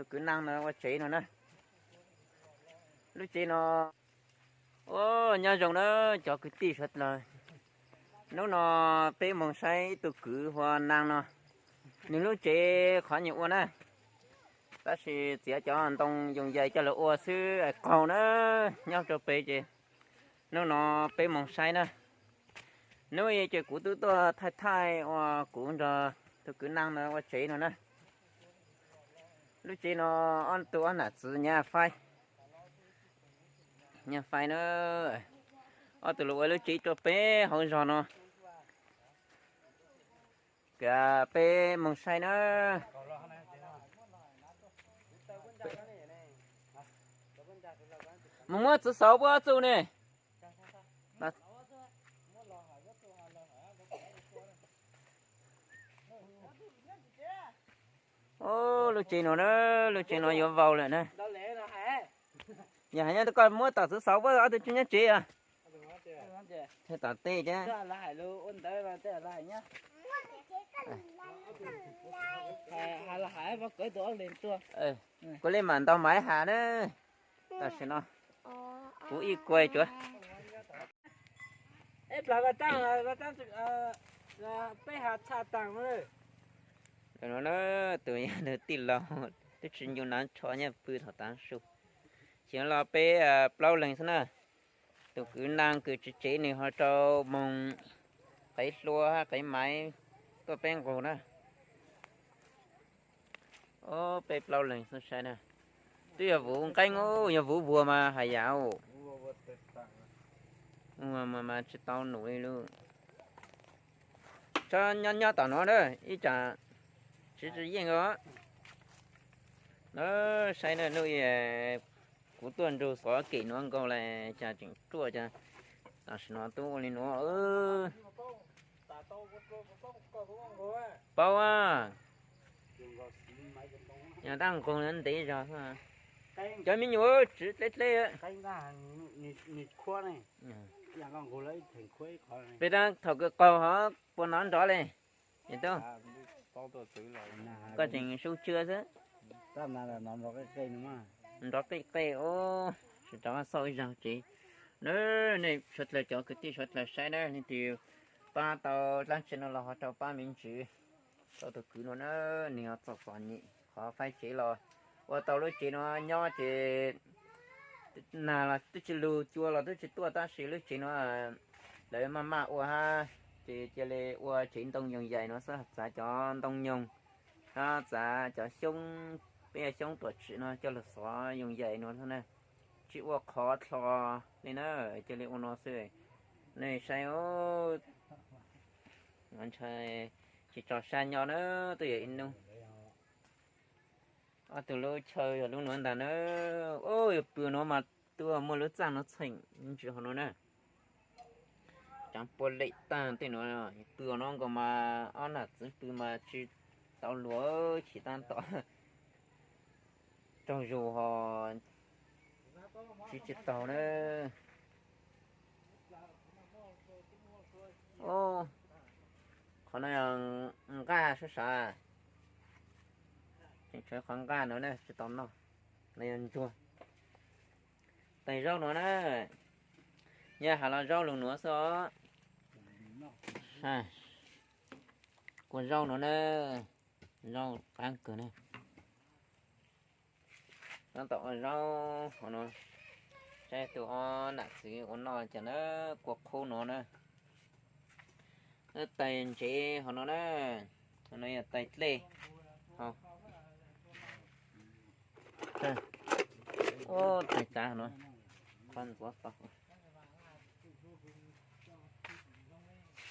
Tus kwv Neej no ua tsev no na. Lub tsev no, ua, nyob zoo na cov kwv tij sawv daws. Hnub no peb moog saib ib tug kwv hu ua Neej no, nws lub tsev qhov nyuag ua na, tab sis txiav cov ntoo yoos yais coj los ua xwb es qaug na, nyob rau pem ces hnub no peb moog saib na. Hnub i ces kuv twb tuaj thaij thaij ua kuv nrog tus kwv Neej no ua tsev no na. Lub tsev no ob tug ob nam txiv nyab faib, nyab faib na, ob tug los ua lub tsev rau peb hauv zog no. Peb moog saib na. Mus muab txiv xauv puab ob txuj ne. Lub tsev no na, lub tsev no yuav vau lawm na. Yog hais nyob koj muab tom txiv xauv puab ob tug tsis nyob tsev os. Tom tej thiab. Kuv li mam ntaus Maiv Has na. Tam sim no kuv ib kuag tsuav. Tus no na, tus yog nws tij laug, twb tsis ncu nab tsho nyob pw thaum tav su. Ces los peb plaub leeg xwb na. Tus kwv Neej kws tsev tsev nws ho rau moog qev hlua qev maiv tuaj peb nqug na. Ob peb plaub leeg xwb saib na. Twb yog vuv nqeeb, yog vuv vuag mas hais yam. Mas tsis tau num li lub. Tso nyob nyob tom nuav na, ib tsam tsis tsis yeej os. Na, saib na, hnub kuv tuaj nrug xov kem nuav nkaus le, cas tseem ruaj cas. Tam sim no twb ua li nuav. Paub a, yog dab nqug ntev zog. Cov me nyuam tswv dleb dleb. Peb tab thaum kawg qaug hov puas nov nrov li. Koj tseem sub tsw xwb. Nrov qej qej os. Sawv daws xauj ib zaug tsev na, nej suav dlawg cov kwv tij suav dlawg saib na, leej twg pab tau dlaab tsi no los ho rau pab me ntsis rau tus kwv no na, nws ho txom txom nyem qhov faib tsev los ua tau lub tsev no nyob ces nag los twb tsis lug, cua los twb tsis tuaj, tab sis lub tsev no lawv maj maj ua hab, ces cia li ua tsev ntoo yoog yaim no xwb, txav cov ntoo nyoog, txav cov xyoob, peb xyoob tuam tsim no coj lug xov yoog yaim no xwb na, tsis ua qhov dlho li na, cia li ua no xwb. Nej saib, ntshai tsis tso sab nyob na, twb yog ib nub. Ob tug lub chaw yog lub nuav ntag na. Yog pw nuav mas tuaj muaj lub txaaj nuav txheem ntsis hov nuav na. Cov pua lem tag tej nuav, pw nuav nkaus mas ob nam txiv pw mas tsis tau luag, chim tab tom raug zus ho tsis tsis taug na. Qhov no yog nqaj sab sav, tseem tshuav qhov nqaj no na tsis tau noj, no yog ntsuag. Tais zaub no na, nyaj has los zaub lug nuav xwb os. Kua zaub no na, zaub qaab kawg na. Tab tom ua zaub hov no, saib tus ob nam txiv ua noj cas na, kua qhub no na. Tais ntsev hov no na, hov no yog tais dlej. Tais tsav no, qhov ntxuav tau.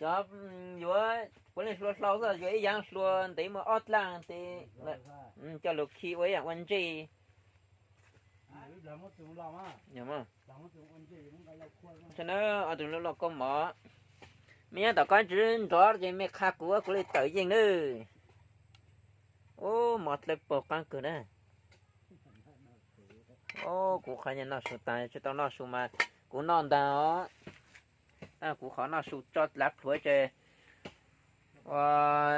Cov yuav puav leej hlua hlau xwb, yuav ib yaam hlua ntev muaj ob dlaaj tes coj lug khi ua ib yaam ua ntsej. Ob tug lub lauj kaub mov, mej nyob tom koj tsis nrov ces mej qha kuv, kuv li tawm yeej nawb. Ub, mov dlawb paug qaab kawg na. Ub, kuv qhov noj su tas, tsis tau noj su mas kuv noj ntaag os. Kuv qhov noj su tso lav plhuav ces ua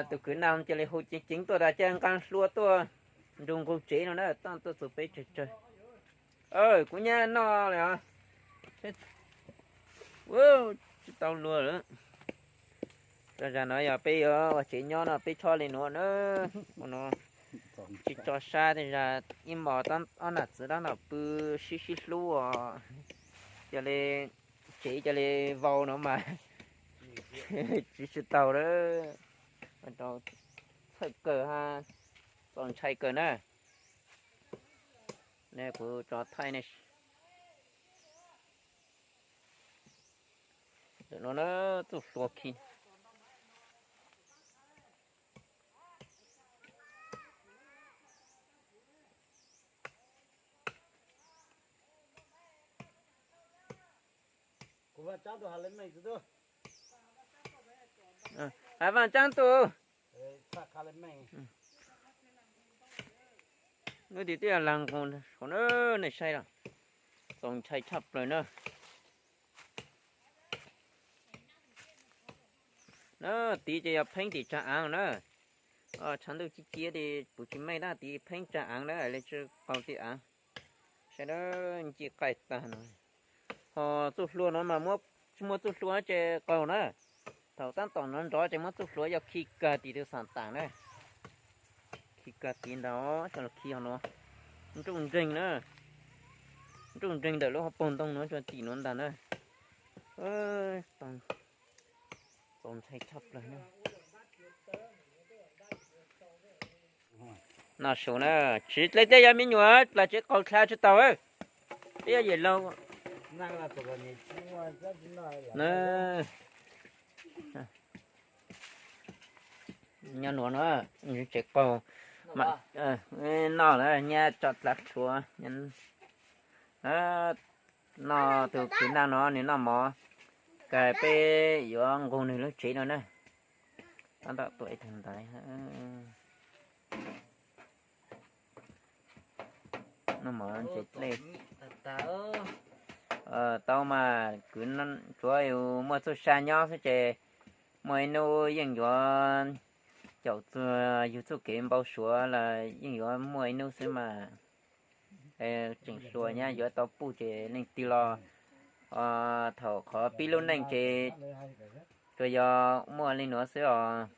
tus kwv Naj cia li hu ceev ceev tuaj tas, cia nqaa hlua tuaj. Nrug nqug tsev no na, toj tuaj txug peb tsawg tsawg. Kuv nyab noj lawm os. Tsis tau luag lawm. Zag no yog peb yuav ua tsev nyob no peb tshob li nuav na. Tsis tso sab tej zag ib mos ob nam txiv tab tom pw sib sib hlub os. Cia li tsev cia li vau no mas tsis tsis tau lawm. Txhawj kawg hab txaus ntshai kawg na. Ne kuv tso thaij ne. Ntawm no na, txuj hlua khi. Hav Vaaj Tsaab tus. Lub tim twb yog lag nqus saum na, nej saib los txaus ntshai tshaj plaws na. Na, tid ces yog pheeb tim tsaag aav na. Tshav ntuj ciab ciab ces puv tsis meej tab tid pheeb tsaag aav na, le tsi qaug tim aav. Saib na, nci qaij tag no. Ho txuj hlua no mas tsis muaj txuj hlua ces qaug na. Thaum tab tom nrov nrov ces muab txuj hlua yog khi kag tim tus xam taam na. Khi kag tid ntag, coj los khi ho no. Nruj nreeg na. Nruj nreeg ntawm lub hauv paug ntoo no rua tim nuav ntag na. Txaus ntshai tshaj plaws na. Noj su na, tsis dle tej yog me nyuam plas tsev qaug dlha tsis tau. Peb yog yawm laug. Nyob nuav na, tsev qaug, noj na, nyab tso dlav tshuav. Noj, tus kwv naj no nws noj mov, kag peb yuav nqug nws lub tsev no na. Tab tom tuaj ib tug ntawd. Noj mov ntse dlej. Tau mas kwv, tsuav yus muaj txuj sa nyob xwb ces muaj ib hnub yeej yuav caum txuag yug txuj kev npau suav los yeej yuav muaj ib hnub xwb mas. Tseem hluas nyab yuav tau puj ces leej twg los thaum qhov pib lub neej ces tsuas yog muaj li nuav xwb os.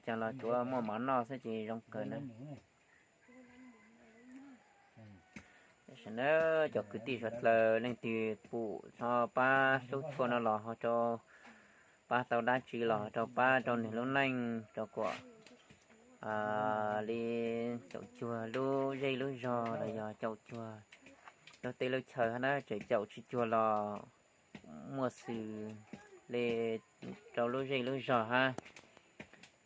Cas los tsuav muaj mov noj xwb ces zoo kawg na. Tam sim na cov kwv tij suav dlawg leej twg pum txhob pab hlub tshua no los ho rau pab tau dab tsi los rau pab rau nws lub neej rau kom li caum cuag lub zej lub zog los yog caum cuag lub teb lub chaw hab na, tseem caum tsis cuag los muaj xws li rau lub zej lub zog hab.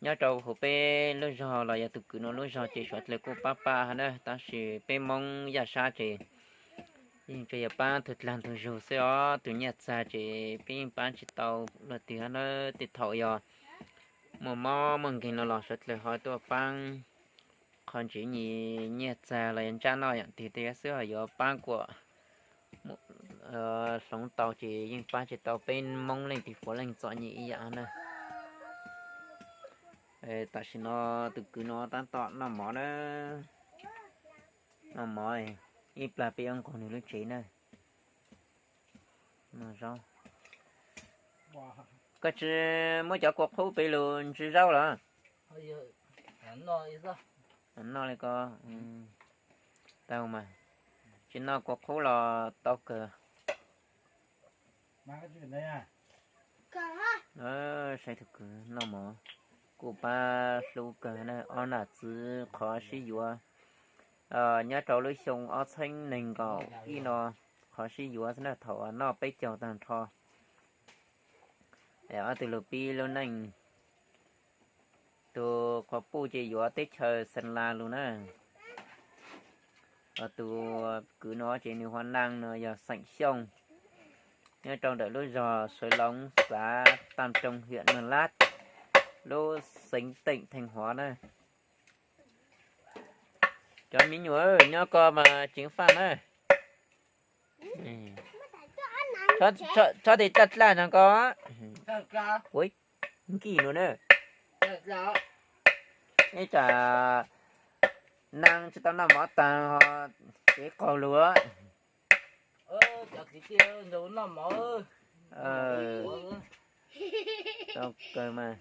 Nyob rau huv peb lub zog los yog tus kwv nuav lub zog ces suav dlawg kuj pab pab hab na, tab sis peb Moob yaj sab ces yeej tsuas yog pab tug dlaag tug zug xwb os, tus nyiaj txag ces peb yeej pab tsis tau luag twg hab na. Tej thaum yog muaj mob muaj nkeeg no los suav dlawg ho tuaj paab qhov ntsiv nyiaj txag los yog ntsab noj yam twg tej xwb, ho yuav paab kuam hloov tau ces yeej paab tsis tau peb Moob leej twg puav leej txom nyem ib yam na. Tam sim no tus kwv no tab tom noj mov na, noj mov, ib plag peb yuav nqug nws lub tsev na. Koj tsis muab cov kua qub pem lug ntsis zaub los? Noj li ko tau mas, tsis noj kua qub los tau kawg. Saib tug kwv noj mov kuj pab hlub kawg na, ob nam txiv qhov sib yuav nyob rau lub xyoo ob txheeb neeg nkaum ib no qhov sib yuav xwb na, thaum noj peb caug tag nrho. Ob tug lug pib lub neej, tus qhov puj ces yuav teb chaws Xeem Las lug na. Tus kwv no ces nws hua naaj no yog xeem Xyooj, nyob rau ntawm lub zog Sawv Loov, xav Tam Roo, hiam Nuag Lab, lub xeev teem Theej Huav na. Cov me nyuam nyob ko mas tseev faj na. Txhob tes caj dlaj no ko. Nkig no na. Ib tsam neeg tsis tau noj mov taag ho kev qaug lug. Tau kawg mas.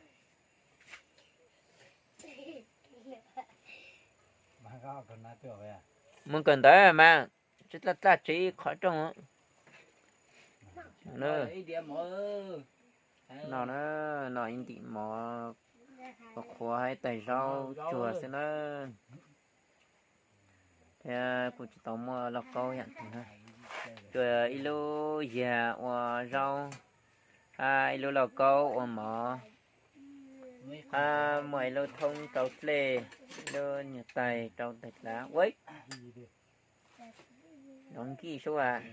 Mus kawm ntawv mas tsis tau dlaj tsev ib qho rooj. No na, no ib ntim mov, qhuav qhuav hab tais zaub tsuag xwb na. Thiab kuj tsis tau muaj lauj kaub yam twg na, tsuas ib lub yag ua zaub, hab ib lub lauj kaub ua mov, hab muaj ib lub thoob rau dlej, ib lub nyuag tais rau tais dlav ua doov nkij sub as.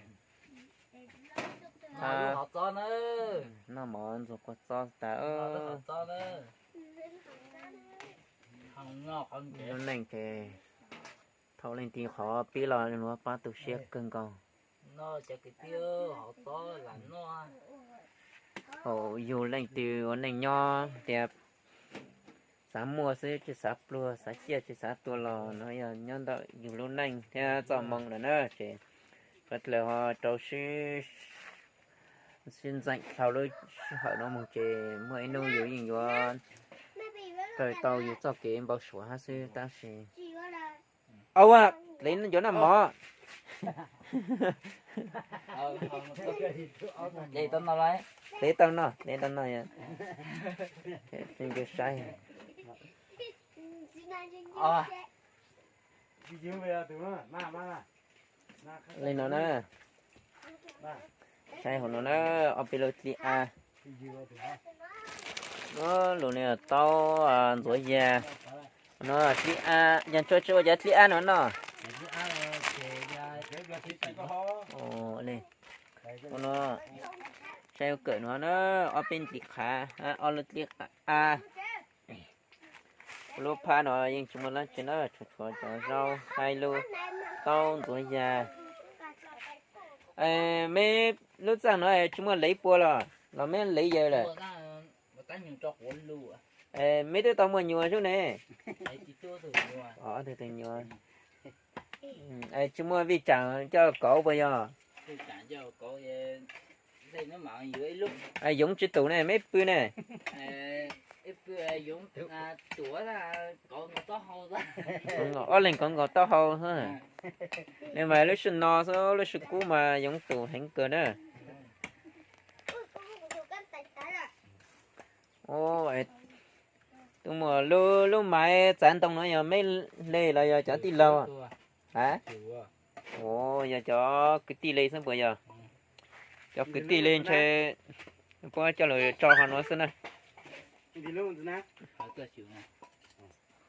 Noj mov ntxuag kua txob tas. Lub neej ces thaum leej twg qhov pib los luag pab tu siab kawg nkaus. Thaum yug leej twg ua neej nyob tias xav muaj xwb tsis xav pluag, xav ciaj tsis xav tuag los no yog nyob ntawm yug lub neej thiab txoj moo lawm na ces sawv dlawg ho rau sib sib ntxeem dhau lub sij hawm no mus ces muaj ib hnub yus yeej yuav kawg tau yus txoj kev npau suav hab xwb tab sis. Au, yuav noj mov. Dev tau noj, dev tau noj. Saib li no na, saib hauv no na, ob peb lub dlib av. Lub no taub ntxuav yag, no dlib av, yog tsuas tsis ua cov dlib av no noj. Ua no, saib kawm no na, ob peb dlib qhav, ob lub dlib av. Lub phab no yeej tsis muaj dab tsi na, tshuav tshuav cov zaub, hab ib lub taub ntxuav yag. Meb lub txaj no tsis muaj lev pua los, los meb lev yawg lawm? Meb twb tau muaj nyuam sub ne. Tsis muaj vij tsam coj kauv puas yog? Yoov tsis tus ne, meb pw ne. Ob leeg kauv nkaus taub hau. Li mas lub sij no xwb, lub sij kub mas yoov tus heev kawg na. Tus muam, lub maiv txav ntoo no yog meb le los yog cov tij laug? A, yog cov kwv tij le xwb puas yog? Cov kwv tij le ntshe puab coj lug tso qhov nuav xwb na.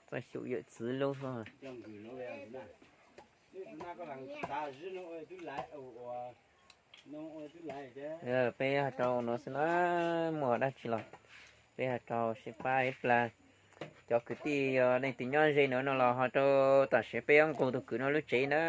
Txoj xyum yawm txwv lub. Peb ho rau nuav xwb na, muaj dab tsi los peb ho rau sib pab ib plag. Cov kwv tij yog leej twg nyob ze nuav no los ho rau tam sim peb yuav nqug tug kwv no lub tsev na.